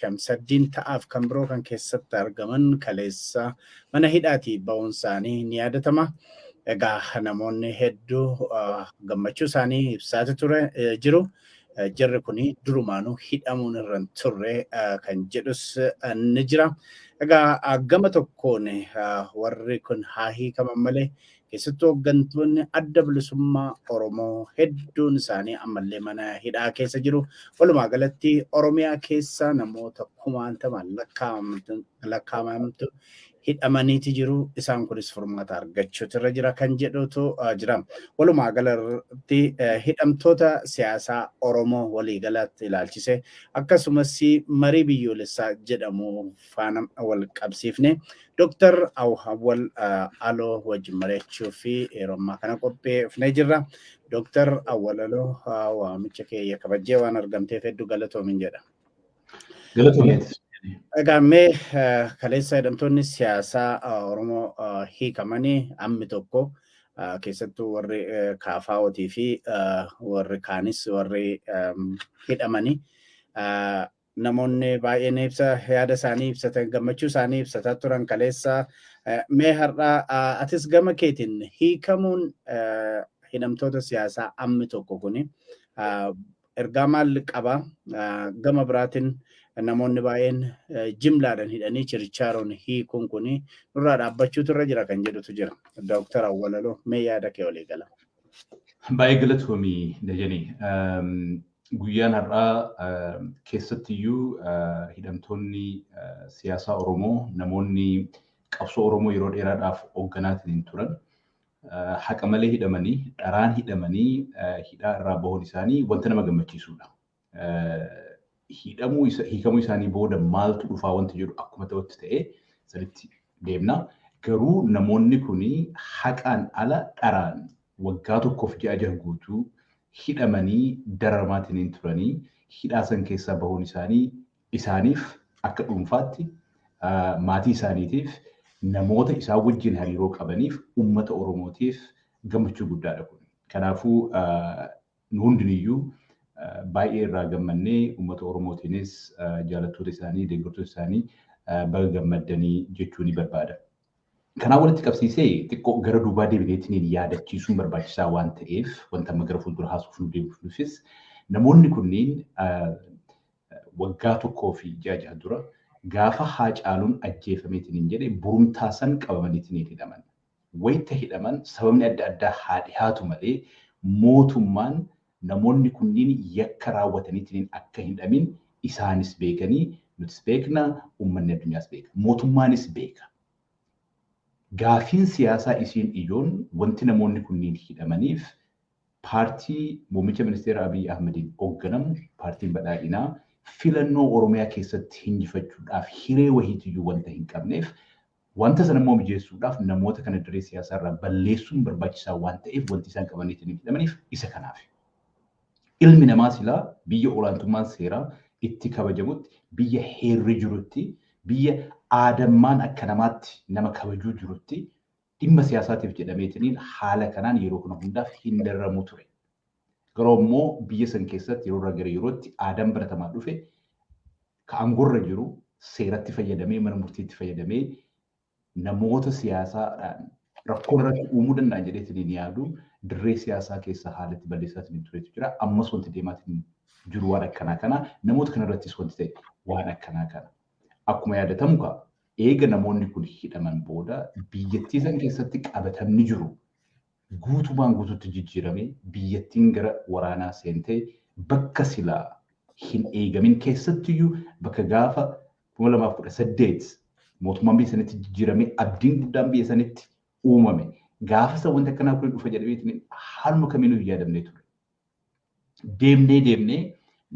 Shamsaddiin ta'aaf kan biroo kan keessatti argaman kaleessa mana hidhaatii ba'uun isaanii ni yaadatama. Egaa namoonni hedduu gammachuu isaanii ibsaati ture jiru. Jarri kun durumaanuu hidhamuun irra hin turre kan jedhus ni jira. Egaa gama tokkoon warri kun haa hiikaman malee, keessattuu hooggantoonni Adda Bilisummaa Oromoo hedduun isaanii ammallee mana hidhaa keessa jiru. Walumaa galatti Oromiyaa keessa namoota kumaantamaan lakkaa'amantu hidhamaniiti jiru. Isaan kunis furmaata argachuutu irra jira kan jedhutu jira. Walumaa galatti hidhamtoota siyaasaa Oromoo waliigalatti ilaalchise, akkasumas marii biyyoolessaa jedhamu faana wal qabsiifne, Dooktar Awwal Aloo wajjin mari'achuu fi yeroo ammaa kana qopheeffnee jirra. Dooktar Awwal Aloo, waamicha kee kabajjee waan argamteef hedduu galatoomin jedha. Galatoomeeti. Egaa mee kaleessa hidhamtoonni siyaasaa Oromoo hiikamanii ammi tokko, keessattuu warri KFO'tii fi warri kaanis warri hidhamanii, namoonni baay'een ibsa yaada isaanii ibsatan, gammachuu isaanii ibsataa turan kaleessa. Mee har'a atis gama keetiin hiikamuun hidhamtoota siyaasaa ammi tokko kuni ergaa maal qaba? Gama biraatiin namoonni baay'een jimlaadhaan hidhanii chirichaaroon hiikuun kuni nurraa dhaabbachuutu irra jira kan jedhutu jira. Dooktar Awwal Aloo, mee yaada kee walii gala. Baay'ee galatoomii, Dajanee. Guyyaan har'aa keessattiyyuu hidhamtoonni siyaasaa Oromoo, namoonni qabsoo Oromoo yeroo dheeraadhaaf hoogganaatiin turan, haqa malee hidhamanii, dharaan hidhamanii hidhaa irraa bahuun isaanii wanta nama gammachiisudha. Hidhamuu, hiikamuu isaanii booda maaltu dhufaa wanti jedhu akkuma ta'utti ta'ee sanitti deemna. Garuu namoonni kuni haqaan ala dharaan waggaa 1f ji'a 6 guutuu hidhamanii dararamaatiin turanii, hidhaa san keessaa bahuun isaanii isaaniif akka dhuunfaatti, maatii isaaniitiif, namoota isaan wajjin hariiroo qabaniif, uummata Oromootiif gammachuu guddaadha kun. Kanaafuu nu hundiniyyuu baay'ee irraa gammannee, uummata Oromootiinis jaalattoota isaanii, deeggartoota isaanii baga gammaddanii jechuu ni barbaada. Kanaan walitti qabsiisee xiqqoo gara duubaa deebineetiin yaadachiisuun barbaachisaa waan ta'eef, wanta amma gara fuuldura haasuuf nu deebiifis, namoonni kunniin waggaa 1 fi ji'a 6 dura gaafa Haacaaluun ajjeefameetiin hin jedhe burumtaa san qabamaniitiin hidhaman. Wayita hidhaman sababni adda addaa haa dhihaatu malee, mootummaan namoonni kunniin yakka raawwataniitiin akka hin hidhamin isaanis beekanii, nutis beekna, uummanni addunyaas beeka. Mootummaanis beeka. Gaafiin siyaasaa isiin ijoon wanti namoonni kunniin hidhamaniif, paartii muummicha ministeera Abiy Ahmediin hoogganamu, paartiin Badhaadhinaa, filannoo Oromiyaa keessatti hinjifachuudhaaf hiree wahiitiyyuu wanta hin qabneef, wanta sana immoo mijeessuudhaaf namoota kana dirree siyaasaa irraa balleessuun barbaachisaa waan ta'eef wanti isaan qabaniitiin hidhamaniif isa kanaaf. Ilmi namaa silaa biyya olaantummaan seeraa itti kabajamutti, biyya heerri jirutti, biyya aadammaan akka namaatti nama kabajuu jirutti, dhimma siyaasaatiif jedhameetiniin haala kanaan yeroo kana hundaaf hin dararamu ture. Garuu immoo biyya san keessatti yeroo irraa gara yerootti aadaan baratamaa dhufe, ka aangorra jiru seeratti fayyadamee, mana murtiitti fayyadamee, namoota siyaasaadhaan rakkoo irratti uumuu danda'an jedheetiin yaadu dirree siyaasaa keessa haala itti balleessaatiin turetu jira. Ammas wanti deemaatiin jiru waan akkanaa kana. Namoota kanarrattis wanti ta'e waan akkanaa kana. Akkuma yaadatamu kaa, eega namoonni kun hidhaman booda biyyattii san keessatti qabatamni jiru guutumaan guututti jijjiiramee, biyyattiin gara waraanaa seentee, bakka silaa hin eegamin keessattiyyuu, bakka gaafa 2018 mootummaan biyya sanitti jijjiiramee abdiin guddaan biyya sanitti uumame, gaafa san wanti akkanaa kun dhufa jedhameetiin haaluma kamiinuu hin yaadamnee ture. Deemnee deemnee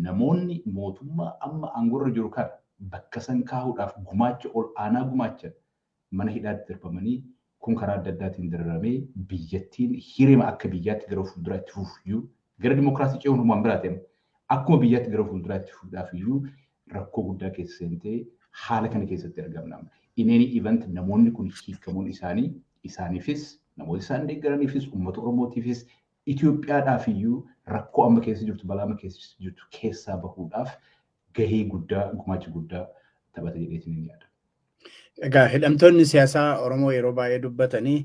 namoonni mootummaa amma aangorra jiru kana bakka san kaahuudhaaf gumaacha ol aanaa gumaachan mana hidhaatti darbamanii, kun karaa adda addaatiin dararamee, biyyattiin hirima akka biyyaatti gara fuulduraatti fufuyyuu, gara dimokiraasii ce'uun waan biraati, akkuma biyyaatti gara fuulduraatti fufuudhaaf iyyuu rakkoo guddaa keessa seentee haala kana keessatti argamna. In any event, namoonni kun hiikamuun isaanii isaaniifis, namoota isaan deeggaraniifis, uummata Oromootiifis, Itoophiyaadhaaf iyyuu rakkoo amma keessa jirtu, balaa amma keessa jirtu keessaa bahuudhaaf Gahee guddaa, gumaacha guddaa taphata jedheetiin hin yaada. Egaa hidhamtoonni siyaasaa Oromoo yeroo baay'ee dubbatanii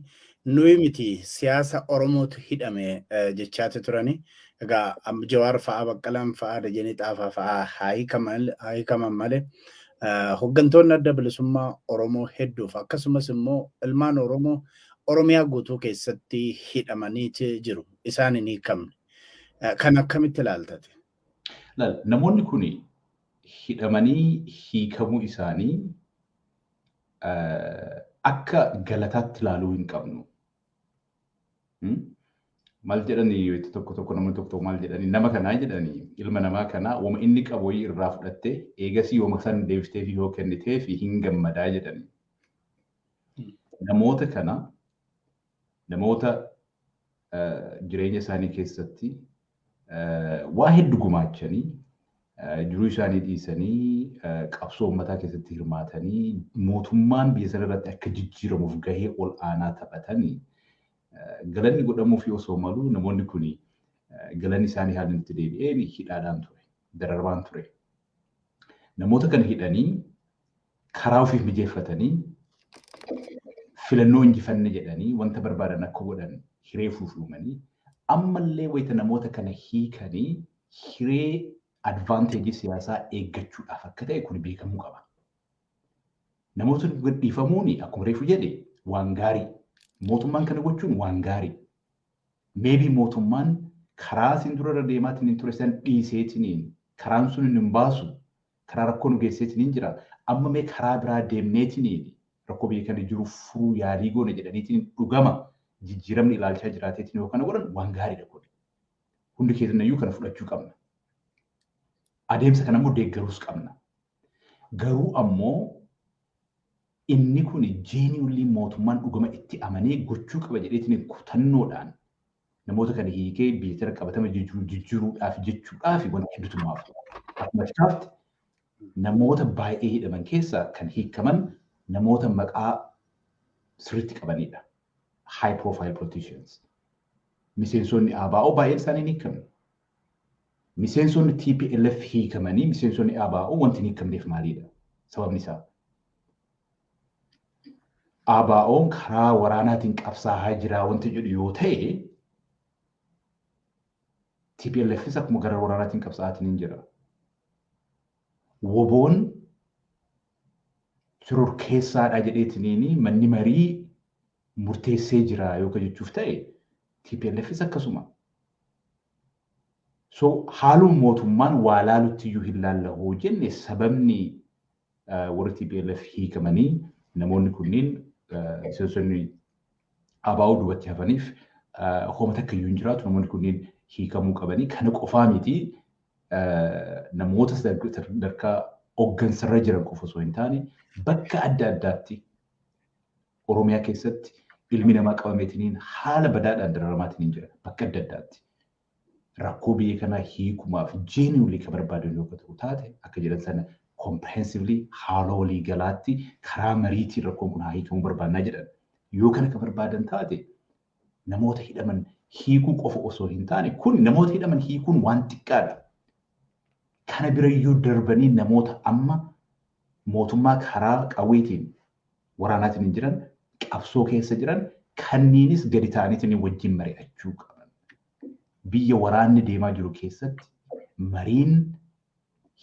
nuyi miti, siyaasa Oromootu hidhame jechaati turani. Egaa Jawaar fa'aa, Baqqalaan fa'aa, Dajanee Xaafaa fa'aa haa hiikaman malee hooggantoonni Adda Bilisummaa Oromoo hedduuf akkasumas immoo ilmaan Oromoo Oromiyaa guutuu keessatti hidhamaniiti jiru. Isaan hin hiikamne. Kan akkamitti ilaaltate? Namoonni kun hidhamanii hiikamuu isaanii akka galataatti ilaaluu hin qabnu. Maal jedhanii, tokko tokko namni tokko tokko maal jedhanii, nama kanaa jedhanii, ilma namaa kanaa wama inni qabu wayii irraa fudhattee eegasii wama san deebistee fi yoo kennitee fi hin gammadaa jedhanii. Namoota kana, namoota jireenya isaanii keessatti waa hedduu gumaachanii, jiruu isaanii dhiisanii qabsoo uummataa keessatti hirmaatanii, mootummaan biyya sana irratti akka jijjiiramuuf gahee ol aanaa taphatanii, galanni godhamuuf osoo malu namoonni kun galanni isaanii haalli itti deebi'een hidhaadhaan ture, dararmaan ture. Namoota kana hidhanii karaa ofiif mijeeffatanii, filannoo injifanne jedhanii wanta barbaadan akka godhan hiree fuufumanii, ammallee wayita namoota kana hiikanii hiree advantage siyaasaa eeggachuudhaaf akka ta'e kun beekamuu qaba. Namoota gadhiifamuun akkuma reefu jedhe waan gaarii. Mootummaan kana gochuun waan gaarii. Maybe mootummaan karaa isin dura irra deemaatiin hin ture san dhiiseetiniin, karaan sun hin baasu, karaa rakkoo nu geesseetiniin jira. Amma mee karaa biraa deemneetiniin rakkoo biyya kana jiru furuu yaalii goone jedhaniitiin dhugama jijjiiramni ilaalchaa jiraateetiin yoo kana godhan waan gaariidha kun. Hundi keenya kana fudhachuu qabna. Adeemsa kana immoo deeggaruus qabna. Garuu ammoo inni kun genuinely mootummaan dhugama itti amanee gochuu qaba jedheetiin kutannoodhaan namoota kana hiikee biyya tana qabatama jijjiiruudhaaf jechuudhaaf wanta hedduutu maaf. Akkuma kaafte namoota baay'ee hidhaman keessaa kan hiikaman namoota maqaa sirriitti qabanidha. High profile politicians. Miseensonni ABO baay'een isaanii ni hiikamne. Miseensonni TPLF hiikamanii miseensonni ABO wanti hin hiikamneef maalidha? Sababni isaa? ABO'n karaa waraanaatiin qabsaa'aa jira wanti jedhu yoo ta'e, TPLFis akkuma gara waraanaatiin qabsaa'aatiin hin jira. WBO'n shororkeessaadha jedheetiniin manni marii murteessee jira yoo jechuuf ta'e, TPLFis akkasuma. So haaluma mootummaan waa laalutti iyyuu hin laallahoo jenne, sababni warri TPLF hiikamanii namoonni kunniin miseensonni ABO duubatti hafaniif homa takka iyyuu hin jiraatu. Namoonni kunneen hiikamuu qabanii. Kana qofaa miti, namoota sadarkaa hooggansarra jiran qofa osoo hin taane bakka adda addaatti Oromiyaa keessatti ilmi namaa qabameetiniin haala badaadhaan dararamaatiin jira bakka adda addaatti. Rakkoo biyya kanaa hiikumaaf genuinely kan barbaadan yoo ta'u taate, akka jedhan sana comprehensively, haala walii galaatti, karaa mariitiin rakkoon kun haa hiikamuu barbaannaa jedhan. Yoo kana kan barbaadan taate, namoota hidhaman hiikuu qofa osoo hin taane, kun namoota hidhaman hiikuun waan xiqqaadha. Kana birayyuu darbanii namoota amma mootummaa karaa qawweetiin waraanaatiin hin jiran, qabsoo keessa jiran kanniinis gadi ta'aniitiin wajjin mari'achuu qaban. Biyya waraanni deemaa jiru keessatti mariin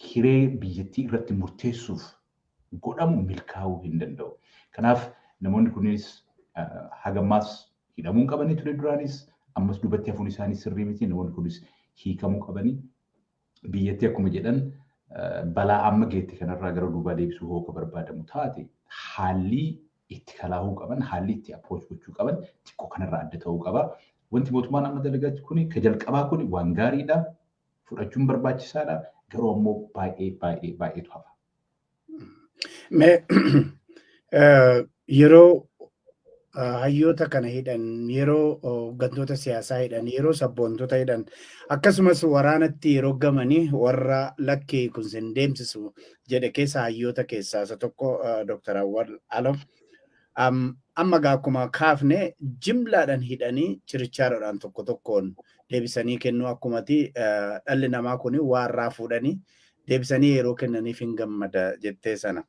hiree biyyattii irratti murteessuuf godhamu milkaa'uu hin danda'u. Kanaaf namoonni kunis hagammaas hidhamuu qabanii ture duraanis, ammas duubatti hafuun isaanii sirrii miti. Namoonni kunis hiikamuu qabanii, biyyattii akkuma jedhan balaa amma geette kanarraa gara duubaa deebisuu hooka barbaadamu taate, haalli itti kalaahuu qaban, haalli itti approach gochuu qaban xiqqoo kanarraa adda ta'uu qaba. Wanti mootummaan amma dalagaa kuni ka jalqabaa kuni waan gaariidha. Fudhachuun barbaachisaadha. Garuu ammoo baay'ee baay'ee baay'eetu hafa. Mee yeroo hayyoota kana hidhan, yeroo hooggantoota siyaasaa hidhan, yeroo sabboontota hidhan, akkasumas waraanatti yeroo gamanii warra lakkii kun sin deemsisu jedhe keessa hayyoota keessaa isa tokko Dr. Awwal Alam. Amma gaa akkuma kaafne jimlaadhaan hidhanii chirichaaroodhaan tokko tokkoon deebisanii kennuu, akkumati dhalli namaa kun waa irraa fuudhanii deebisanii kennuu fi Deebisanii yeroo kennaniif hin gammada jettee sana.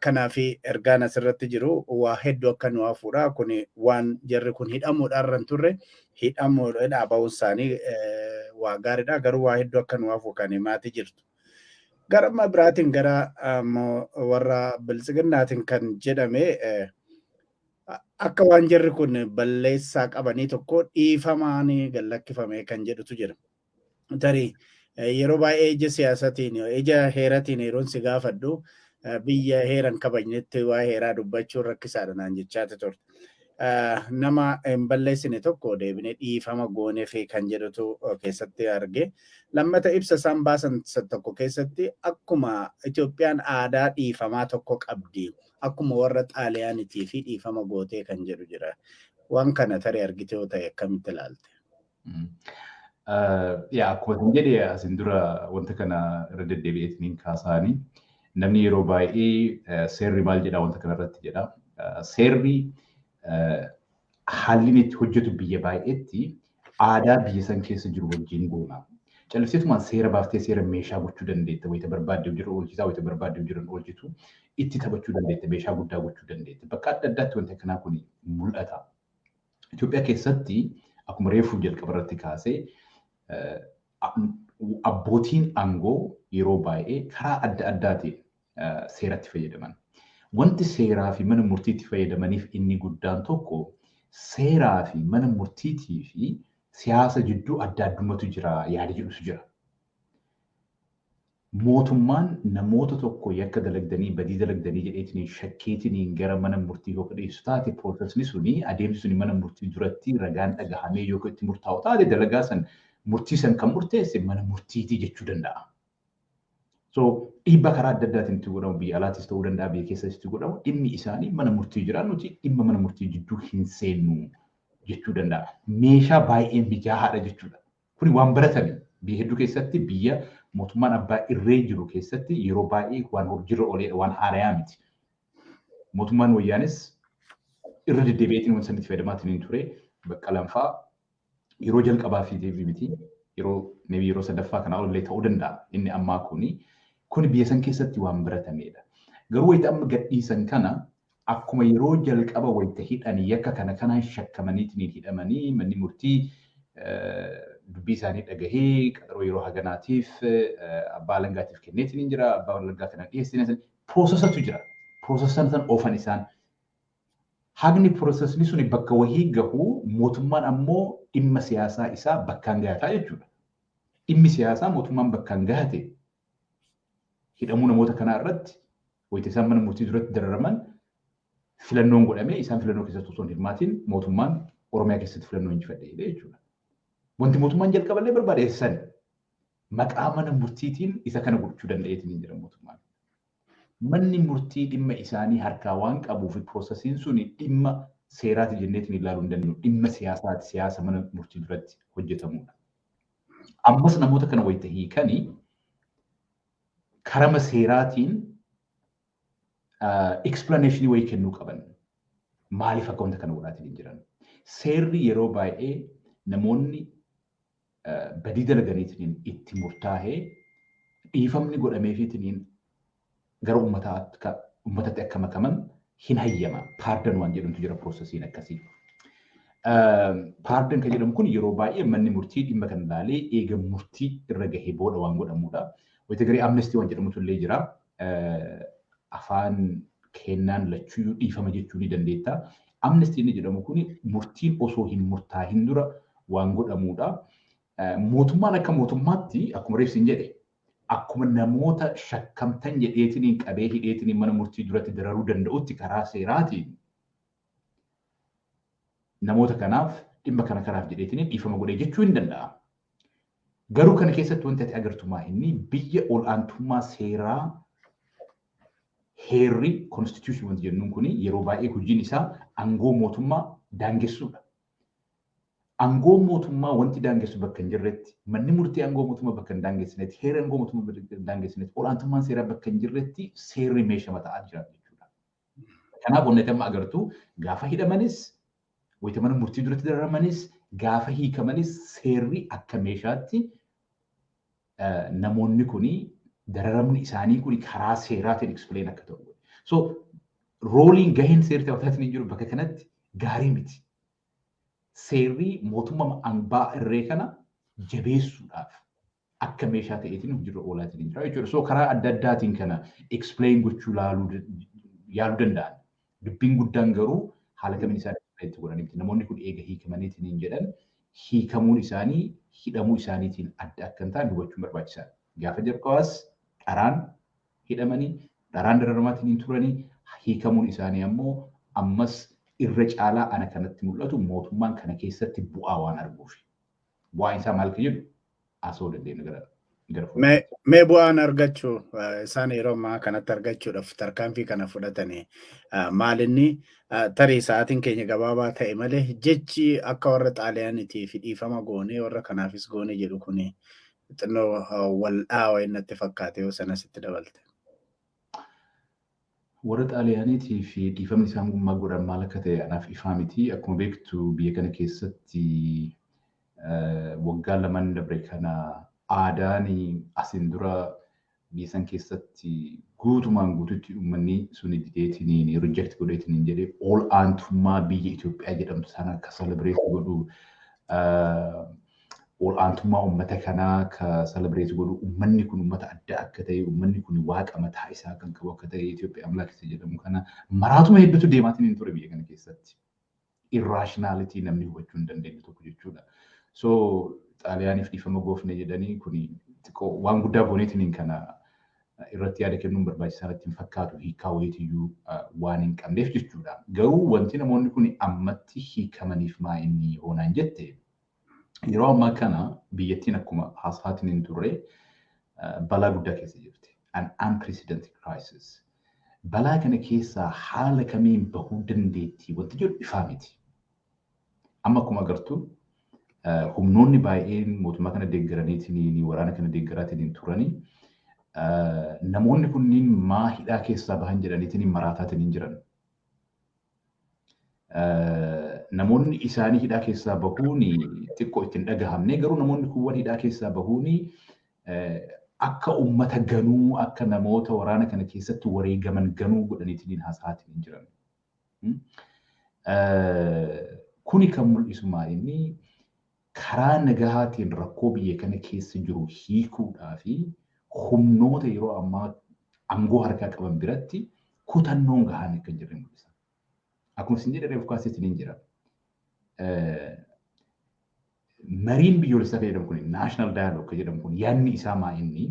Kanaaf ergaan asirratti jiru waa hedduu akka nu hafuudha. Kun waan jarri kun hidhamuudhaan irra hin turre, hidhamuudha bahuun isaanii waa gaariidha. Garuu waa hedduu akka nu hafu kan himaati jirtu. Gara biraatiin, gara warra Biltsiginnaatiin kan jedhame, akka waan jarri kun balleessaa qabanii tokko dhiifamaan gallakkifame kan jedhutu jira. Tarii yeroo baay'ee ija siyaasatiin, ija heeratiin yeroon si gaafadhu, biyya heeran kabajnetti waa heeraa dubbachuun rakkisaadha naan jechaati turte. Nama hin balleessine tokko deebinee dhiifama goonee fi kan jedhutu keessatti arge. Lammata, ibsa isaan baasan tokko keessatti akkuma Itoophiyaan aadaa dhiifamaa tokko qabdi, akkuma warra Xaaliyaanitii fi dhiifama gootee kan jedhu jira. Waan kana tarii argite yoo ta'e akkamitti ilaalte? Yaa, akkuma isin jedhe, asin dura wanta kana irra deddeebi'eetiin kaasaanii, namni yeroo baay'ee seerri maal jedha wanta kana irratti jedha. Seerri haalli inni itti hojjetu biyya baay'eetti aadaa biyya san keessa jiru wajjin goona. Calliseetumaan seera baaftee seera meeshaa gochuu dandeetta. Wayita barbaadde jiru oolchisaa, wayita barbaadde jiru oolchitu, itti taphachuu dandeetta, meeshaa guddaa gochuu dandeetta. Bakka adda addaatti wanti akkanaa kun mul'ata. Itoophiyaa keessatti akkuma reefuu jalqaba irratti kaasee, abbootiin aangoo yeroo baay'ee karaa adda addaatiin seeratti fayyadaman. Wanti seeraa fi mana murtiitti fayyadamaniif inni guddaan tokko, seeraa fi mana murtiitii fi siyaasa jidduu adda addumatu jira yaada jedhutu jira. Mootummaan namoota tokko yakka dalagdanii, badii dalagdanii jedheetiin shakkeetiin gara mana murtii yoo dhiyeessu taate, processni suni, adeemsi suni, mana murtii duratti ragaan dhagahamee yoo itti murtaa'u taate, dalagaa san, murtii san kan murteesse mana murtiitii jechuu danda'a. So dhiibbaa karaa adda addaatiin itti godhamu, biyya alaatis ta'uu danda'a, biyya keessas itti godhamu, dhimmi isaanii mana murtii jira, nuti dhimma mana murtii jidduu hin seennu jechuu danda'a. Meeshaa baay'ee mijaahaadha jechuudha. Kuni waan baratame biyya hedduu keessatti, biyya mootummaan abbaa irree jiru keessatti yeroo baay'ee waan hojiirra ooledha, waan haarayaa miti. Mootummaan Wayyaanis irra deddeebi'eetiin waan sanitti fayyadamaatiin hin ture. Baqqalaan fa'aa yeroo jalqabaa fi miti, yeroo maybe yeroo sadaffaa kanaa olillee ta'uu danda'a inni ammaa kuni. Kuni biyya san keessatti waan baratamedha. Garuu wayita amma gadhiisan kana, akkuma yeroo jalqaba wayita hidhan yakka kana kanaan shakkamaniitiin hidhamanii, manni murtii dubbii isaanii dhagahee qaxaroo yeroo haganaatiif abbaa alangaatiif kenneetiin hin jira. Abbaa alangaa kana dhiyeessine, processatu jira. Processa san oofan isaan. Hagni processni suni bakka wahii gahu, mootummaan ammoo dhimma siyaasaa isaa bakkaan gahataa jechuudha. Dhimmi siyaasaa mootummaan bakkaan gahate hidhamuu namoota kanaa irratti, wayita isaan mana murtii duratti dararaman, filannoon godhamee isaan filannoo keessatti osoo hin hirmaatiin mootummaan Oromiyaa keessatti filannoo injifadhe jechuudha. Wanti mootummaan jalqaballee barbaade sani. Maqaa mana murtiitiin isa kana gochuu danda'eetiin hin jira mootummaan. Manni murtii dhimma isaanii harkaa waan qabuu fi processiin suni dhimma seeraati jenneetiin ilaaluu hin dandeenyu. Dhimma siyaasaati, siyaasa mana murtii duratti hojjetamudha. Ammas namoota kana wayita hiikanii karama seeraatiin explanationii wayii kennuu qaban. Maaliif akka wanta kana godhaatiin hin jiran? Seerri yeroo baay'ee namoonni badii dalaganiitiin itti murtaa'ee dhiifamni godhameefiitiin gara uummatatti akka makaman hin hayyama. Pardon waan jedhamtu jira, processiin akkasii. Pardon kan jedhamu kun yeroo baay'ee manni murtii dhimma kan ilaalee eega murtii irra gahee booda waan godhamudha. Wayita garee amnesty waan jedhamutu illee jira. Afaan kennaan lachuyyuu dhiifama jechuu ni dandeetta. Amnesty inni jedhamu kun murtiin osoo hin murtaahin dura waan godhamudha. Mootummaan akka mootummaatti, akkuma reefsi hin jedhe, akkuma namoota shakkamtan jedheetiin qabee hidheetiin mana murtii duratti dararuu danda'utti, karaa seeraatiin namoota kanaaf dhimma kana kanaaf jedheetiin dhiifama godhee jechuu hin danda'a. Garuu kana keessatti wanti ati agartu maa inni biyya ol'aantummaa seeraa, heerri, constitution wanti jennuun kuni yeroo baay'ee hojiin isaa aangoo mootummaa daangessuudha. Aangoo mootummaa wanti daangessu bakka hin jirretti, manni murtii aangoo mootummaa bakka hin daangessinetti, heerri aangoo mootummaa bakka hin daangessinetti, ol'aantummaan seeraa bakka hin jirretti seerri meeshaa ta'aa jira jechuudha. Kanaaf wanti amma agartu, gaafa hidhamanis, wayita mana murtii duratti dararamanis, gaafa hiikamanis, seerri akka meeshaatti namoonni kuni Dararamni isaanii kun karaa seeraatiin explain akka ta'u godhe. So roleiin gaheen seerri taphataatiin hin jiru bakka kanatti gaarii miti. Seerri mootummaa abbaa irree kana jabeessuudhaaf akka meeshaa ta'eetiin hojiirra oolaatiin hin jira jechuudha. So karaa adda addaatiin kana explain gochuu yaaluu danda'an. Dubbiin guddaan garuu haala kamiin isaan explain itti godhanii miti. Namoonni kun eega hiikamaniitiin hin jedhan, hiikamuun isaanii hidhamuu isaaniitiin adda akka hin taane hubachuun barbaachisaadha. Gaafa jalqabaas dharaan hidhamanii, dharaan dararamaatiin hin turanii, hiikamuun isaanii ammoo ammas irra caalaa ana kanatti mul'atu mootummaan kana keessatti bu'aa waan arguuf. Bu'aan isaa maal kan jedhu haasa'uu dandeenya gara fuulduraatti. Mee bu'aan argachuu isaan yeroo ammaa kanatti argachuudhaaf tarkaanfii kana fudhatanii maalinni? Tarii sa'aatiin keenya gabaabaa ta'e malee, jechi akka warra Xaaliyaaniitii fi dhiifama goonee warra kanaafis goone jedhu kuni xinnoo wal dhaawa natti fakkaate, yoo sanas itti dabalte. Warra Xaaliyaaniitii fi dhiifamni isaan gummaa godhan maal akka ta'e anaaf ifaa miti. Akkuma beektu, biyya kana keessatti waggaa 2n dabre kana aadaan asin dura biyya san keessatti guutumaan guututti uummanni suni dideetiin, reject godheetiin jedhee, ol aantummaa biyya Itoophiyaa jedhamtu sana akka celebrate godhu, ol aantummaa uummata kanaa ka celebrate godhu, uummanni kun uummata adda akka ta'e, uummanni kun waaqa mataa isaa kan qabu akka ta'e, Itoophiyaa አምላክ jedhamu kana maraatuma hedduutu deemaatiin hin ture biyya kana keessatti. Irrationality namni hubachuu hin dandeenye tokko jechuudha. So Xaaliyaaniif dhiifama goofne jedhanii kuni xiqqoo waan guddaa gooneetiin kana irratti yaada kennuun barbaachisaa natti hin fakkaatu, hiikaa wayiitiyyuu waan hin qabneef jechuudha. Garuu wanti namoonni kun ammatti hiikamaniif maa inni hoonaan jette, yeroo ammaa kana biyyattiin akkuma haasaatiin hin turre balaa guddaa keessa jirti. An unprecedented crisis. Balaa kana keessaa haala kamiin bahuu dandeettii wanti jedhu ifaa miti. Amma akkuma agartu humnoonni baay'een mootummaa kana deeggaraniitiin, waraana kana deeggaraatiin turanii, namoonni kunniin maa hidhaa keessaa bahan jedhaniitiin maraataatiin hin jiran. Namoonni isaanii hidhaa keessaa bahuun xiqqoo ittiin dhagahamne, garuu namoonni kuuwwan hidhaa keessaa bahuun akka uummata ganuu, akka namoota waraana kana keessatti wareegaman ganuu godhaniitiin haasa'aatiin hin jiran. Kuni kan mul'isu maal inni, karaa nagahaatiin rakkoo biyya kana keessa jiru hiikuudhaa fi humnoota yeroo ammaa aangoo harkaa qaban biratti kutannoon gahaan akka hin jirre mul'isa. Akkuma isin jedhe, reefu kaaseetiin hin jira. Mariin biyyoolessaa kan jedhamu kun, national dialogue kan jedhamu kun, yaadni isaa maa inni,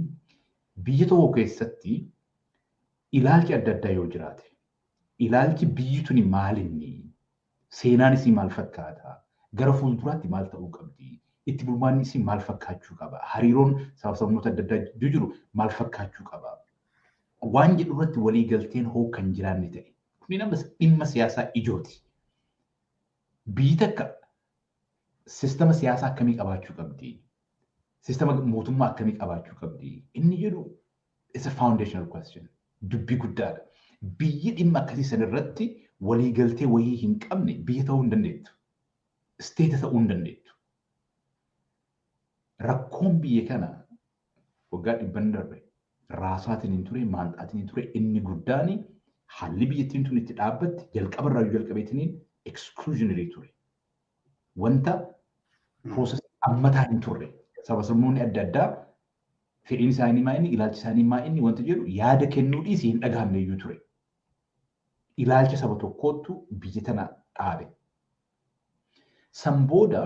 biyya tokko keessatti ilaalchi adda addaa yoo jiraate, ilaalchi biyyi tuni maalinni, seenaan isii maal fakkaata, gara fuulduraatti maal ta'uu qabdi, itti bulmaanni isii maal fakkaachuu qaba, hariiroon sabab sabnoota adda addaa gidduu jiru maal fakkaachuu qaba waan jedhu irratti walii galteen hoo kan jiraanne ta'e, kuni nama dhimma siyaasaa ijooti. Biyyi takka sistama siyaasaa akkamii qabaachuu qabdi? Sistama mootummaa akkamii qabaachuu qabdi? Inni jedhu is a foundational question. Dubbii guddaadha. Biyyi dhimma akkasii san irratti waliigaltee wayii hin qabne biyya ta'uu hin dandeettu. State ta'uu hin dandeettu. Rakkoon biyya kana waggaa 100n darbe raasaatiin hin ture, maanxaatiin hin ture, inni guddaan haalli biyyattiin tun itti dhaabbatte jalqaba irraa jalqabeetiin exclusionary ture. Wanta process ammataa hin turre. Saba sabnoonni adda addaa fedhiin isaanii maa inni, ilaalchi isaanii maa inni wanti jedhu yaada kennuu dhiisii hin dhagahamne iyyuu ture. Ilaalcha saba tokkoottu biyya tana dhaabe. San booda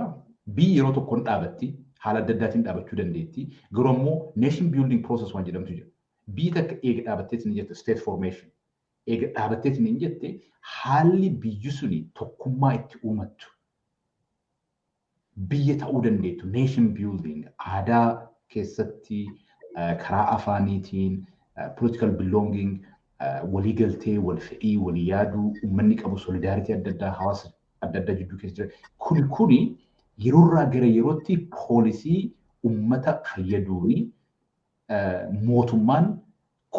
biyyi yeroo tokkoon dhaabatti, haala adda addaatiin dhaabachuu dandeetti. Garuu ammoo nation building process waan jedhamtu jira. Biyyi takka eega dhaabatteetiin jette, state formation, eega dhaabatteetiin hin jette, haalli biyyi suni tokkummaa itti uumattu, biyya ta'uu dandeettu, nation building aadaa keessatti, karaa afaaniitiin, political belonging, waliigaltee, wal fedhii, walii yaaduu uummanni qabu, solidarity adda addaa hawaasa adda addaa jidduu keessa jira. Kuni yeroorraa gara yerootti policy uummata fayyaduuni mootummaan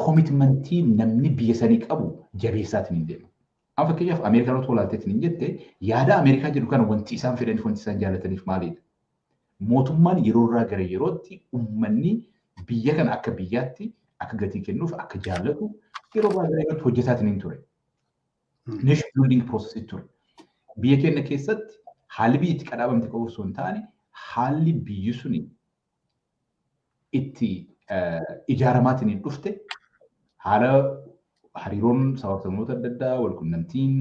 commitmentii namni biyya sanii qabu jabeessaatiin hin deema. Amma fakkeenyaaf Ameerikaan otoo ilaalteetiin hin jette, yaada Ameerikaa jedhu kana wanti isaan fedhaniif, wanti isaan jaallataniif maalidha? Mootummaan yeroorraa gara yerootti uummanni biyya kana akka biyyaatti Akka gatii kennuuf, akka jaallatu yeroo baay'ee irratti hojjetaatiin hin ture. Nation building process ture. Biyya keenya keessatti haalli biyyi itti qadhaabamte qofa osoo hin taane, haalli biyyi suni itti ijaaramaatiin hin dhufte, haala hariiroon sababsamoota adda addaa, walqunnamtiin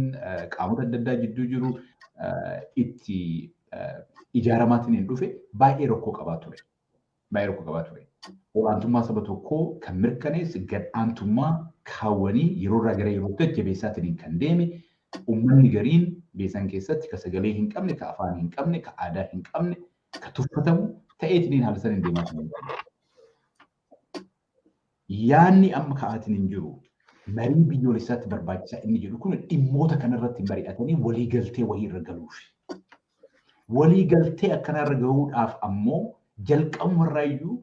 qaamota adda addaa jidduu jiru itti ijaaramaatiin hin dhufe baay'ee rakkoo qabaa ture. Baay'ee rakkoo qabaa ture. Olaantummaa saba tokkoo kan mirkaneesse gadhaantummaa kaawwanii yeroo irraa gara yerootti jajjabeessaatiin kan deeme, uummanni gariin beesan keessatti ka sagalee hin qabne, ka afaan hin qabne, ka aadaa hin qabne, ka tuffatamu ta'eetiin haala sana hin deemaa hin. Yaanni amma ka'aatiin hin jiru marii biyyoolessaatti barbaachisaa inni jedhu kun dhimmoota kanarratti mari'atanii waliigaltee wayii irra galuufi. Waliigaltee akkanarra gahuudhaaf ammoo jalqabumarraayyuu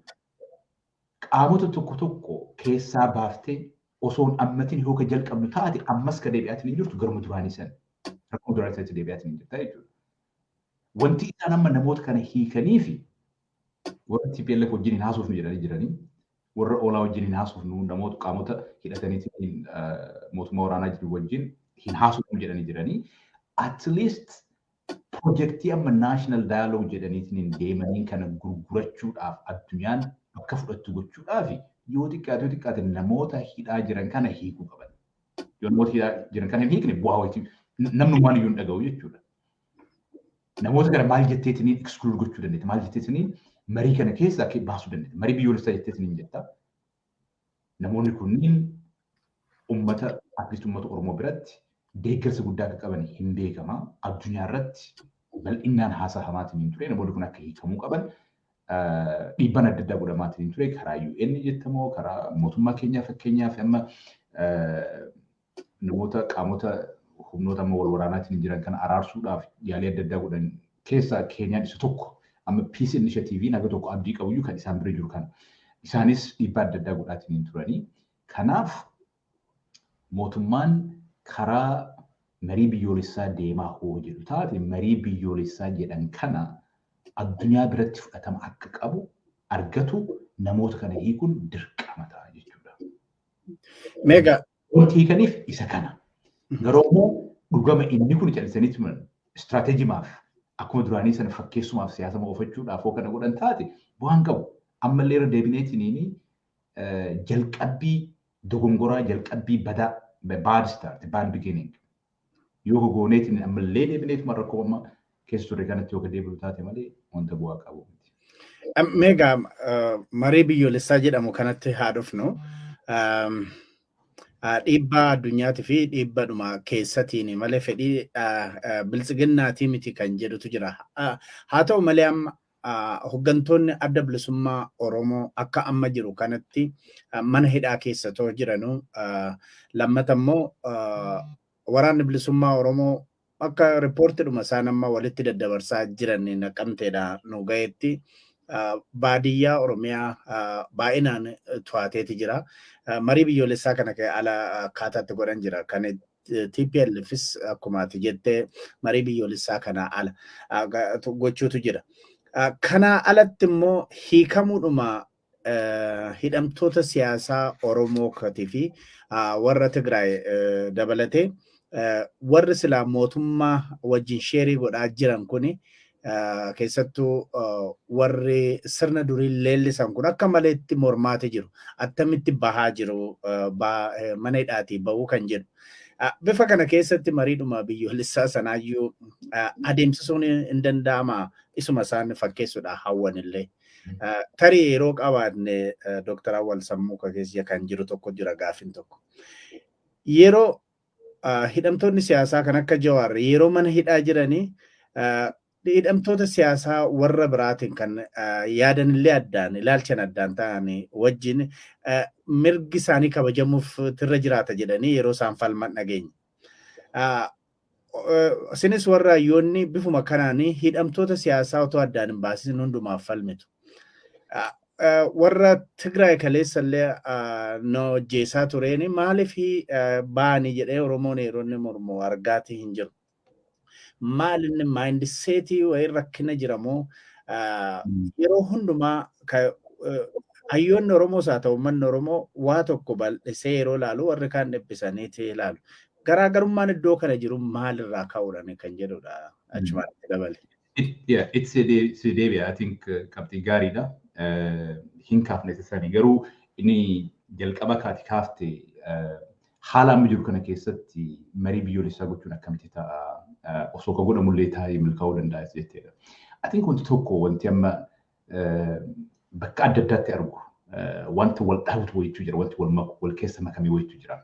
qaamota tokko tokko keessaa baaftee osoo hin ammatiin yoo ka jalqabnu taate, ammas ka deebi'aatiin hin jirtu garuma duraanii sana. Rakkoo duraanii sanatti deebi'aatiin hin jirta jechuudha. Wanti isaan amma namoota kana hiikanii fi warra TPLF wajjin hin haasofnu jedhanii jiranii, warra OLA wajjin hin haasofnu, namoota qaamota hidhataniitiin mootummaa waraanaa jiru wajjin hin haasofnu jedhanii jiranii, at least pirojektii amma national dialogue jedhaniitiin deemanii kana gurgurachuudhaaf, addunyaan akka fudhattu gochuudhaaf, yoo xiqqaate yoo xiqqaate namoota hidhaa jiran kana hiikuu qaban. Yoo namoota hidhaa jiran kana hin hiikne, bu'aa wayitii namnummaan iyyuu hin dhaga'u jechuudha. Namoota kana maal jetteetiniin exclude gochuu dandeetta? Maal jetteetiniin marii kana keessa akka baasuu dandeetta? Marii biyyoolessaa jetteetiniin jetta. Namoonni kunniin uummata, at least uummata Oromoo biratti deeggarsa guddaa akka qaban hin beekama. Addunyaa irratti bal'inaan haasaa hamaatiin hin ture. Namoonni kun akka hiikamuu qaban dhiibbaan adda addaa godhamaatiin hin ture. Karaa UN jettamoo, karaa mootummaa keenyaa, fakkeenyaaf amma namoota qaamota humnoota amma wal waraanaatiin jiran kana araarsuudhaaf yaalii adda addaa godhan keessaa Keenyaan isa tokko. Amma Peace Initiative haga tokko abdii qabuyyuu kan isaan bira jiru kana. Isaanis dhiibbaa adda addaa godhaatiin hin turanii. Kanaaf mootummaan karaa marii biyyoolessaa deemaa hoo jedhu taate, marii biyyoolessaa jedhan kana addunyaa biratti fudhatama akka qabu argatu namoota kana hiikuun dirqama ta'a jechuudha. Meeqa Wanti hiikaniif isa kana. Garuu immoo dhugama inni kun callisaniitti istiraateejimaaf akkuma duraanii sana fakkeessumaaf siyaasa oofachuudhaaf hoo kana godhan taate bu'aan qabu. Ammallee irra deebineetiniin jalqabbii dogongoraa, jalqabbii badaa, bad start, bad beginning. Yoo gogooneetiin ammallee deebineetuma rakkoo amma keessa turre kanatti yoo deebi'u taate malee wanta bu'aa qabu miti. Meegaa marii biyyoolessaa jedhamu kanatti haa dhufnu. Dhiibbaa addunyaatii fi dhiibbaadhuma keessatiin malee fedhii biltsiginnaatii miti kan jedhutu jira. Haa ta'u malee amma hooggantoonni Adda Bilisummaa Oromoo akka amma jiru kanatti mana hidhaa keessa too jiranuu, lammata immoo waraanni bilisummaa Oromoo akka riippoortiidhuma isaan amma walitti daddabarsaa jiran Naqamteedha nu gahetti baadiyyaa Oromiyaa baay'inaan to'ateeti jira. Marii biyyoolessaa kana ala akkaataatti godhan jira. Kan TPLFis akkuma ati jettee marii biyyoolessaa kana ala gochuutu jira. Kana alatti immoo hiikamuudhuma hidhamtoota siyaasaa Oromoo fi warra Tigraay dabalatee warri silaa mootummaa wajjin share godhaa jiran kuni, keessattuu warri sirna durii leellisan kun akka maleetti mormaati jiru. Attamitti bahaa jiru, mana hidhaatii bahuu kan jedhu. Bifa kana keessatti mariidhuma biyyoolessaa sanaayyuu adeemsisuun hin danda'ama, isuma isaan fakkeessuudha hawwan illee. Tarii yeroo qabaanne, Dr. Awwal, sammuu keessa kan jiru tokko jira, gaafin tokko. Yeroo hidhamtoonni siyaasaa kan akka Jawaar yeroo mana hidhaa jiranii, hidhamtoota siyaasaa warra biraatiin kan yaadanillee addaan, ilaalchan addaan ta'an wajjin mirgi isaanii kabajamuuf tirra jiraata jedhanii yeroo isaan falman dhageenya. Isinis warra hayyoonni bifuma kanaan hidhamtoota siyaasaa otoo addaan hin baasisin hundumaaf falmitu. Warra Tigraay kaleessa illee nu ajjeesaa tureen maaliif ba'anii jedhee Oromoon yeroo inni mormu argaatii hin jiru. Maal inni mindset wayii rakkina jira moo yeroo hundumaa Hayyoonni Oromoos haa ta'u uummanni Oromoo waa tokko bal'isee yeroo ilaalu warri kaan dhiphisaniiti ilaalu. Garaagarummaan iddoo kana jiru maalirraa ka'uudhaan kan jedhudha achumaatti dabale. Yeah, it's a deebi'a. I think qabxii gaariidha. Hin kaafne sanii garuu inni jalqaba kaati kaafte haala amma jiru kana keessatti marii biyyoolessaa gochuun akkamitti ta'a osoo ka godhamullee taa'ee milkaa'uu danda'a jetteedha. I think wanti tokko wanti amma bakka adda addaatti argu wanta wal dhahutu wayiitu jira, wanti wal maku wal keessa makamee wayiitu jira.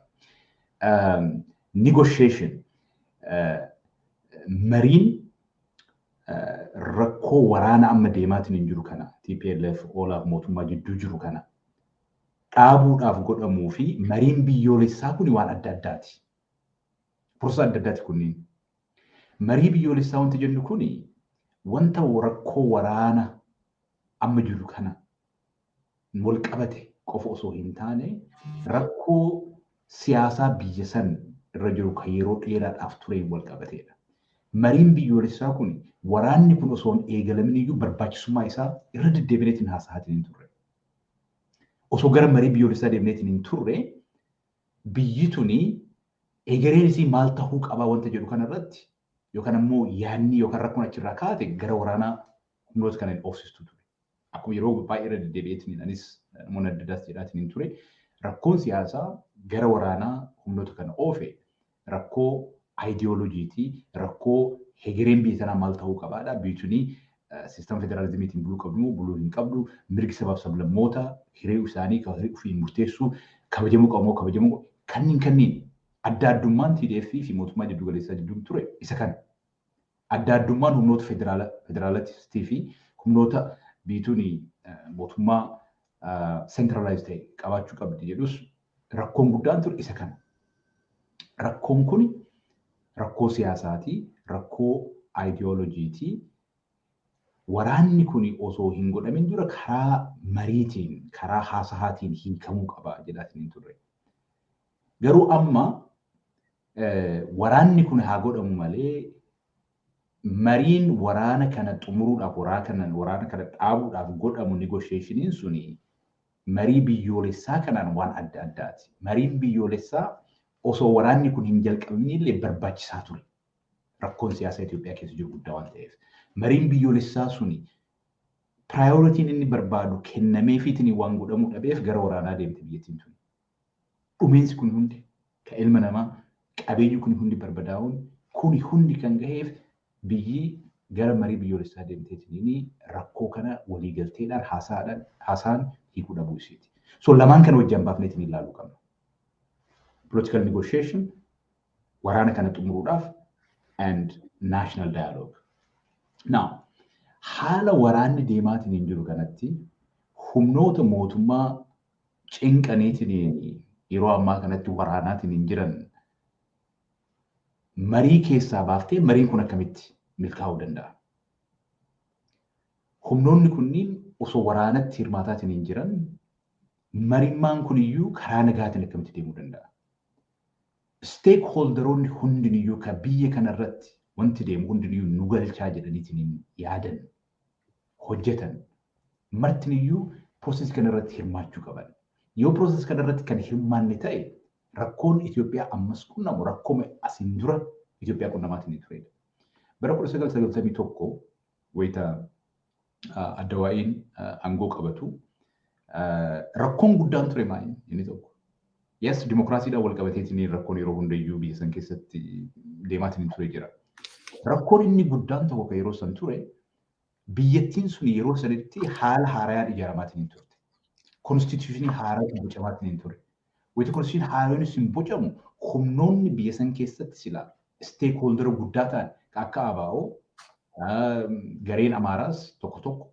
Negotiation mariin rakkoo waraana amma deemaatiin hin jiru kana TPLF olaaf mootummaa jidduu jiru kana dhaabuudhaaf godhamuu fi mariin biyyoolessaa kun waan adda addaati. Process adda addaati kunniin. Marii biyyoolessaa wanti jennu kuni wanta rakkoo waraana amma jiru kana wal qabate qofa osoo hin taane rakkoo siyaasaa biyya san irra jiru kan yeroo dheeraadhaaf tureen wal qabateedha. Mariin biyyoolessaa kun waraanni kun osoo hin eegalamin iyyuu barbaachisummaa isaa irra deddeebineetiin haasa'aatiin hin turre. Osoo gara marii biyyoolessaa deemneetiin hin turre biyyi tuni egereen isii maal tahuu qabaa wanta jedhu kanarratti yookaan ammoo yaadni yookaan rakkoon achirraa kaate gara waraanaa humnoota kana hin oofsistu ture. Akkuma yeroo baay'ee irra deddeebi'eetiin anis namoonni adda addaas jedhaatiin hin ture rakkoon siyaasaa gara waraanaa humnoota kana oofe rakkoo aayidiyooloojiitii, rakkoo hegereen biyya tanaa maal ta'uu qabaadha. Biyyi tuni siistama federaalizimiitiin buluu qabdu moo buluu hin qabdu, mirgi sabaaf sablammoota hiree isaanii hiree ofii murteessuu kabajamuu qabu moo kabajamuu kanneen adda addummaan TDF fi mootummaa jiddu galeessaa jidduu ture isa kana. Adda addummaan humnoota federaalistii fi humnoota biyyi tuni mootummaa centralized ta'e qabaachuu qabdi jedhus rakkoon guddaan ture isa kana. Rakkoon kun rakkoo siyaasaati, rakkoo aayidiyooloojiiti. Waraanni kun osoo hin godhamin dura karaa mariitiin, karaa haasahaatiin hiikamuu qaba jedhaatiin hin turre. Garuu amma waraanni kun haa godhamu malee mariin waraana kana xumuruudhaaf, waraana kana dhaabuudhaaf godhamu negotiationiin suni marii biyyoolessaa kanaan waan adda addaati. Mariin biyyoolessaa osoo waraanni kun hin jalqabamin illee barbaachisaa ture. Rakkoon siyaasaa Itoophiyaa keessa jiru guddaa waan ta'eef. Mariin biyyoolessaa suni prioritiin inni barbaadu kennameefiitiin waan godhamuu dhabeef gara waraanaa deemte biyyattiin tuni. Dhumeensi kun hundi kan ilma namaa qabeenyi kun hundi barbadaa'uun kuni hundi kan gaheef biyyi gara marii biyyoolessaa deemteetiin rakkoo kana waliigalteedhaan haasaan hiikuu dhabuu isiiti. So lamaan kana wajjin baafneetiin ilaaluu qabna. Political negotiation waraana kana xumuruudhaaf and national dialogue. Now, haala waraanni deemaatiin hin jiru kanatti humnoota mootummaa cinqaniitiin yeroo ammaa kanatti waraanaatiin hin jiran marii keessaa baaftee mariin kun akkamitti milkaa'uu danda'a? Humnoonni kunniin osoo waraanatti hirmaataatiin hin jiran marimmaan kuniyyuu karaa nagaatiin akkamitti deemuu danda'a? Stakeholderoonni hundiniyyuu kan biyya kanarratti wanti deemu hundiniyyuu nu galchaa jedhaniitiin yaadan hojjetan martiniyyuu process kanarratti hirmaachuu qaban. Yoo process kanarratti kan hirmaanne ta'e rakkoon Itoophiyaa ammas qunnamu rakkoo asiin dura Itoophiyaa qunnamaatiin hin turedha. Bara 1991 wayita Addawaa'iin aangoo qabatu rakkoon guddaan ture maali inni tokko. Yes, dimokiraasiidhaan wal qabateetiin rakkoon yeroo hundayyuu biyya san keessatti deemaatiin ture jira. Rakkoon inni guddaan tokko kan yeroo san ture biyyattiin sun yeroo sanitti haala haarayaan ijaaramaatiin hin turte. Konstituushinii haaraan bocamaatiin hin ture. Wayita konstituushinii haaraan sun bocamu humnoonni biyya san keessatti sila stakeholder guddaa ta'an akka ABO gareen Amaaraas tokko tokko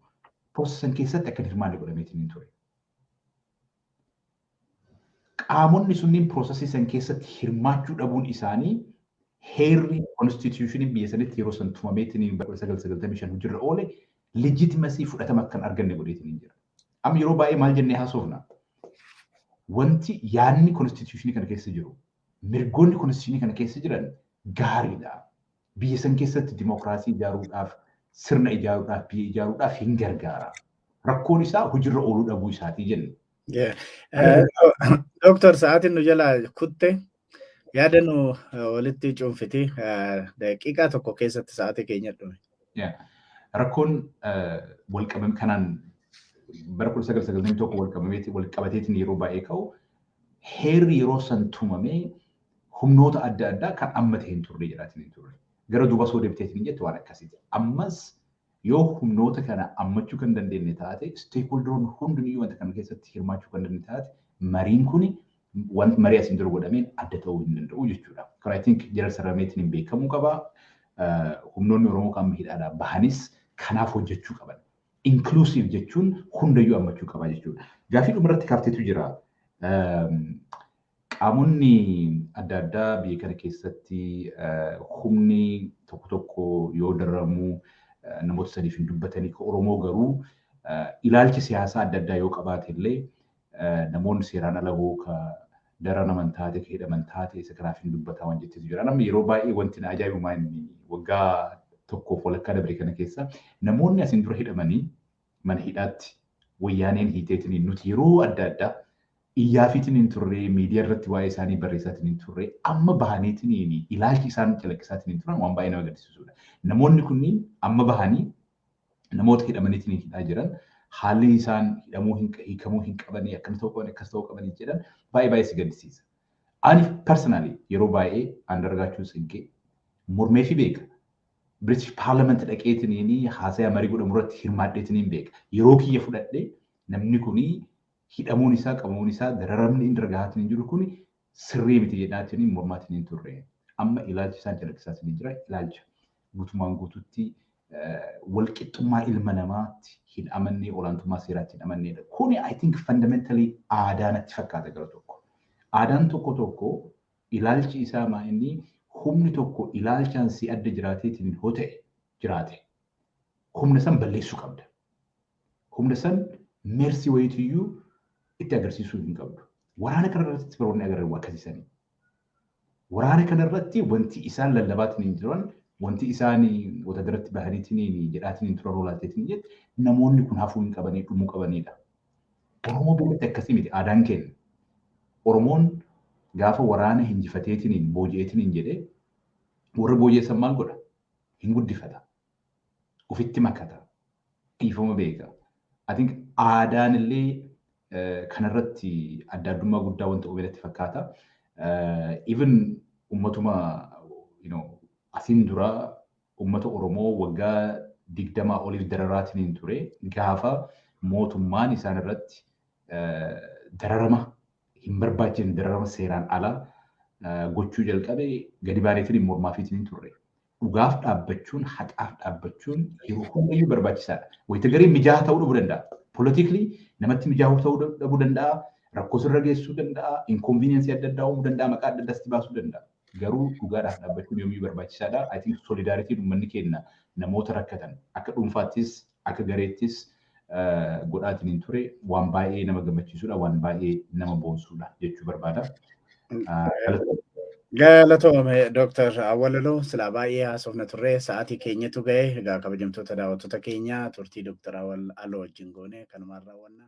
process san keessatti akka hirmaanne godhameetiin hin ture. Qaamonni sunniin processii san keessatti hirmaachuu dhabuun isaanii heerri konstituushiniin biyya sanitti yeroo san tumameetiin bara 1995 hojiirra oole legitimacy fudhatama akka hin arganne godheetiin jira. Amma yeroo baay'ee maal jennee haasofna? Wanti yaadni konstituushinii kana keessa jiru, mirgoonni konstituushinii kana keessa jiran gaariidha. Biyya san keessatti dimokiraasii ijaaruudhaaf, sirna ijaaruudhaaf, biyya ijaaruudhaaf hin gargaara. Rakkoon isaa hojiirra ooluu dhabuu isaatii jenna. Dooktar, sa'aatiin nu jalaa kutte. Yaada nu walitti cuunfiti daqiiqaa tokko keessatti, sa'aatii keenya dhume. Rakkoon walqabame kanaan bara 1991 walqabateetiin yeroo baay'ee ka'u, heerri yeroo san tumamee humnoota adda addaa kan amma ta'e hin turre jedhaatiin hin turre. Gara duuba soo deebiteetiin jette waan akkasiiti. Ammas yoo humnoota kana ammachuu kan dandeenye taate, stakeholderoonni hundiniyyuu wanta kana keessatti hirmaachuu kan dandeenye taate, mariin kuni wanti marii asiin dura godhameen adda ta'uu hin danda'u jechuudha. Kan I think jala sarameetiin hin beekamuu qaba. Humnoonni Oromoo kan hidhaadhaa bahanis kanaaf hojjechuu qaban. Inclusive jechuun hundayyuu hammachuu qaba jechuudha. Gaaffii dhumarratti kaafteetu jira. Qaamonni adda addaa biyya kana keessatti humni tokko tokko yoo dararamuu namoota sadiif hin dubbatanii, Oromoo garuu ilaalchi siyaasaa adda addaa yoo qabaate illee namoonni seeraan ala hoo ka dararaman taate, ka hidhaman taate, isa kanaaf hin dubbataa waan jettetu jira. Namni yeroo baay'ee wanti na ajaa'ibumaa inni waggaa tokkoof walakkaa dabre kana keessa namoonni asiin dura hidhamanii mana hidhaatti wayyaaneen hiiteetiin nuti yeroo adda addaa iyyaafiitiin hin turre, miidiyaa irratti waa'ee isaanii barreessaatiin hin turre, amma bahaniitiin ilaalchi isaan calaqqisaatiin hin turan waan baay'ee nama gaddisiisudha. Namoonni kunniin amma bahanii namoota hidhamaniitiin hidhaa jiran, haalli isaan hidhamuu hin hiikamuu hin qabanii, akkana ta'uu qabanii, akkas ta'uu qabanii jedhan baay'ee baay'ee si gaddisiisa. Ani personally yeroo baay'ee Andargaachuu Tsiggee mormee fi beeka. British Parliament dhaqeetiin haasaya marii godhamu irratti hirmaadheetiin beeka. Yeroo kiyya fudhadhee namni kuni hidhamuun isaa, qabamuun isaa, dararamni inni irra jiru kuni sirrii miti jedhaatiin mormaatiin hin turre. Amma ilaalchi isaan calaqqisaatiin jira. Ilaalcha guutumaan guututti walqixxummaa ilma namaatti hin amanne, olaantummaa seeraatti hin amannedha. Kuni I think fundamentally aadaa natti fakkaata gara tokko. Aadaan tokko tokko ilaalchi isaa maa inni humni tokko ilaalchaan si adda jiraateetiin hoo ta'e jiraate, humna san balleessuu qabda. Humna san mercy wayitiyyuu itti agarsiisuu hin qabdu. Waraana kana irratti baroonni agarre akkasiisanii. Waraana kana irratti wanti isaan lallabaatiin hin jiran, wanti isaan watadarratti bahaniitiin jedhaatiin hin turan olaalteetiin jette, namoonni kun hafuu hin qabanii, dhumuu qabanidha. Oromoo biratti akkasii miti aadaan keenya. Oromoon gaafa waraana hinjifateetiin booji'eetiin jedhee warra booji'eessan maal godha? Hin guddifata. Ofitti makata. Dhiifama beeka. I think aadaan illee kanarratti adda addummaa guddaa wanta uume natti fakkaata. Even ummatuma asiin dura ummata Oromoo waggaa 20 oliif dararaatiin hin ture, gaafa mootummaan isaan irratti dararama hin barbaachisne, dararama seeraan ala gochuu jalqabe, gadi baaneetiin mormaafiitiin hin turre. Dhugaaf dhaabbachuun, haqaaf dhaabbachuun yeroo hundayyuu barbaachisaadha. Wayita garee mijaa'aa ta'uu dhabuu danda'a. Politically namatti mijaa'uu ta'uu dhabuu danda'a. Rakkoo sirra geessisuu danda'a. Inconvenience adda addaa uumuu danda'a. Maqaa adda addaas baasuu danda'a. Garuu dhugaadhaaf dhaabbachuun yoomiyyuu barbaachisaadha. I think solidarityn uummanni keenya namoota rakkatan akka dhuunfaattis akka gareettis godhaatiin hin ture waan baay'ee nama gammachiisudha, waan baay'ee nama boonsuudha jechuu barbaada. Galatoome, Dooktar Awwalaloo. Silaa baay'ee haasofna turre, sa'aatii keenyatu ga'e. Egaa kabajamtoota daawwattoota keenya, turtii Dooktar Awwal Aloo wajjin goone kanumaan raawwanna.